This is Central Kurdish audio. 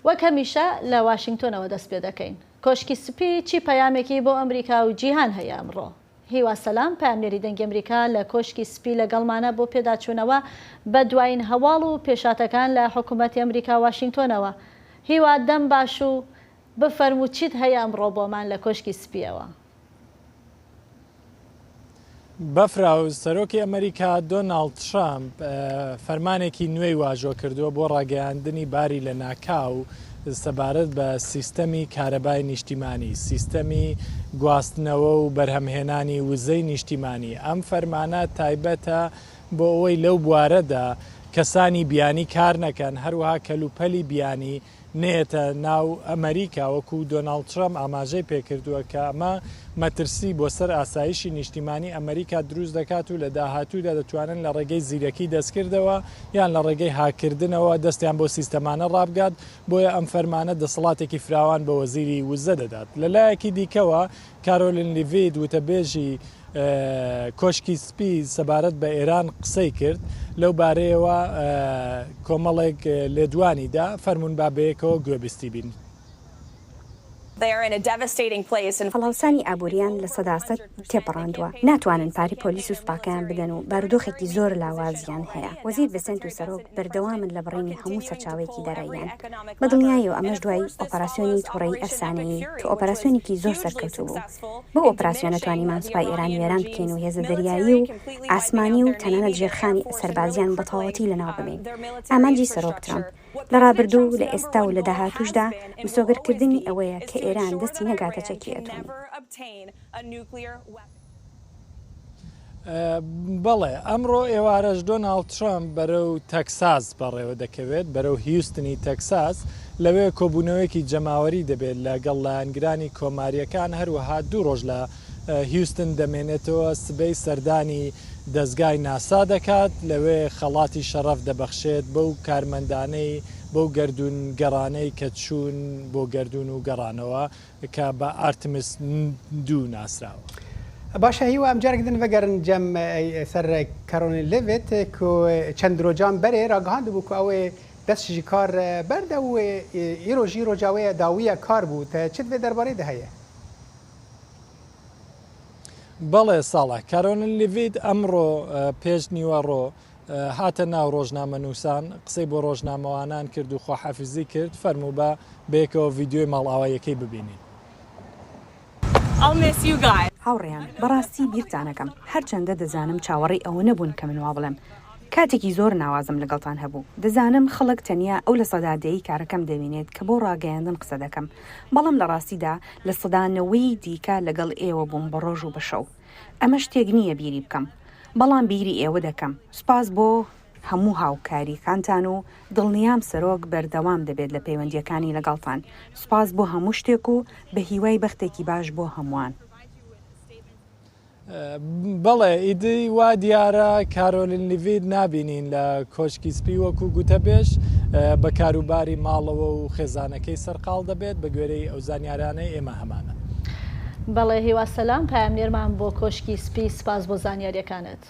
وەک هەمیشە لە واشینگتۆنەوە دەست پێ دەکەین. کۆشکی سپی چی پەیامێکی بۆ ئەمریکا و جیهان هەیە ئەمڕۆ؟ هیوا سەلام، پەیامنێری دەنگی ئەمریکا لە کۆشکی سپی لەگەڵمانە بۆ پێداچوونەوە بە دوایین هەواڵ و پێشهاتەکان لە حکومەتی ئەمریکا واشینگتۆنەوە. هیوا دەم باش و بفەرموو چیت هەیە ئەمڕۆ بۆمان لە کۆشکی سپییەوە؟ بەفراو، سەرۆکی ئەمریکا دۆناڵد ترەمپ فەرمانێکی نوێی واژۆ کردووە بۆ ڕاگەیاندنی باری لەناکاو سەبارەت بە سیستەمی کارەبای نیشتیمانی، سیستەمی گواستنەوە و بەرهەمهێنانی وزەی نیشتیمانی. ئەم فەرمانە تایبەتە بۆ ئەوەی لەو بوارەدا کەسانی بیانی کار نەکەن، هەروەها کەلوپەلی بیانی نەیەتە ناو ئەمەریکا، وەکو دۆناڵد ترەمپ ئاماژەی پێکردووە کە ئەمە مەترسی بۆ سەر ئاسایشی نیشتیمانی ئەمەریکا دروست دەکات و لە داهاتوودا دەتوانن لە ڕێگەی زیرەکی دەستکردەوە یان لە ڕێگەی هاککردنەوە دەستیان بۆ سیستەمانە ڕابگات، بۆیە ئەم فەرمانە دەسەڵاتێکی فراوان بە وەزیری وزە دەدات. لە لایەکی دیکەوە کارۆلین لیڤیت وتەبێژی کۆشکی سپی سەبارەت بە ئێران قسەی کرد، لەو بارەیەوە کۆمەڵێک لێدوانی دا، فەرموون با بەیەکەوە گوێبیستی بین. هەڵاوسانی ئابوورییان 100% تێپەڕاندووە، ناتوانن پارەی پۆلیس و سوپاکەیان بدەن و بارودۆخێکی زۆر لاوازیان هەیە. وەزیر بێسێنت و سەرۆک بەردەوامن لە بڕینی هەموو سەرچاوەیەکی داراییان. بە دڵنیاییەوە ئەمەش دوای ئۆپەراسیۆنی توڕەیی ئەفسانەیی کە ئۆپەراسیۆنێکی زۆر سەرکەوتوو بوو. بەو ئۆپراسیۆنە توانیمان سوپای ئێران وێران بکەین و هێزە دەریایی و ئاسمانی و تەنانەت ژێرخانی سەربازیان بە تەواوەتی لەناو ببەین. ئامانجی سەرۆک ترەمپ، لە ڕابردوو و لە ئێستا و لە داهاتووشدا، مسۆگەرکردنی ئەوەیە کە ئێران دەستی نەگاتە چەکی ئەتۆمی. بەڵێ، ئەمڕۆ ئێوارەش دۆناڵد ترەمپ بەرەو تەکساس بەڕێوە دەکەوێت، بەرەو هیوستنی تەکساس، لەوێ کۆبوونەوەیەکی جەماوەری دەبێت لەگەڵ لایەنگرانی کۆمارییەکان، هەروەها دوو ڕۆژ لە هیوستن دەمێنێتەوە، سبەی سەردانی دەزگای ناسا دەکات، لەوێ خەڵاتی شەڕەف دەبەخشێت بەو کارمەندانەی، بەو گەردوونگەڕانەی کە چوون بۆ گەردوون و گەڕانەوە. کە بە ئارتمس دوو ناسراوە. باشە هیوا ئەم جارێک دن ڤەگەرن جەم سەر کارۆلین لێڤێت کو چەند رۆجان بەرێ راگەهاندبوو کو ئەوێ دەست ژ کار بەردە و ئیرۆ ژی رۆجا وێ داویە کار بوو تە چ دڤێ دەربارەی دە هەیە؟ بەڵێ ساڵح، کارۆلین لیڤیت ئەمڕۆ پێش نیوەڕۆ هاتە ناو ڕۆژنامەنووسان، قسەی بۆ ڕۆژنامەوانان کرد و خواحافیزی کرد، فەرموو با بەیەکەوە ڤیدیۆی ماڵئاواییەکەی ببینین. هاوڕێیان، بەڕاستی بیرتانەکەم، هەرچەندە دەزانم چاوەڕێی ئەوە نەبوون کە من وا بڵێم. کاتێکی زۆر ناوازەم لەگەڵتان هەبوو. دەزانم خەڵک تەنیا ئەو لە سەدا دەیەی کارەکەم دەبینێت کە بۆ ڕاگەیاندن قسە دەکەم، بەڵام لە ڕاستیدا 90% دیکە لەگەڵ ئێوە بووم بە ڕۆژ و بە شەو. ئەمە شتێک نییە بیری بکەم، بەڵام بیری ئێوە دەکەم. سوپاس بۆ هەموو هاوکارییەکانتان و دڵنیام سەرۆک بەردەوام دەبێت لە پەیوەندییەکانی لەگەڵتان. سوپاس بۆ هەموو شتێک و بە هیوای بەختێکی باش بۆ هەمووان. بەڵێ، ئیدی وا دیارە کارۆلین لیڤیت نابینین لە کۆشکی سپی وەکو گوتەبێژ، بە کاروباری ماڵەوە و خێزانەکەی سەرقاڵ دەبێت، بەگوێرەی ئەو زانیارانەی ئێمە هەمانە. بەڵێ هیوا سەلام پەیامنێرمان بۆ کۆشکی سپی سپاس بۆ زانیاریەکانت.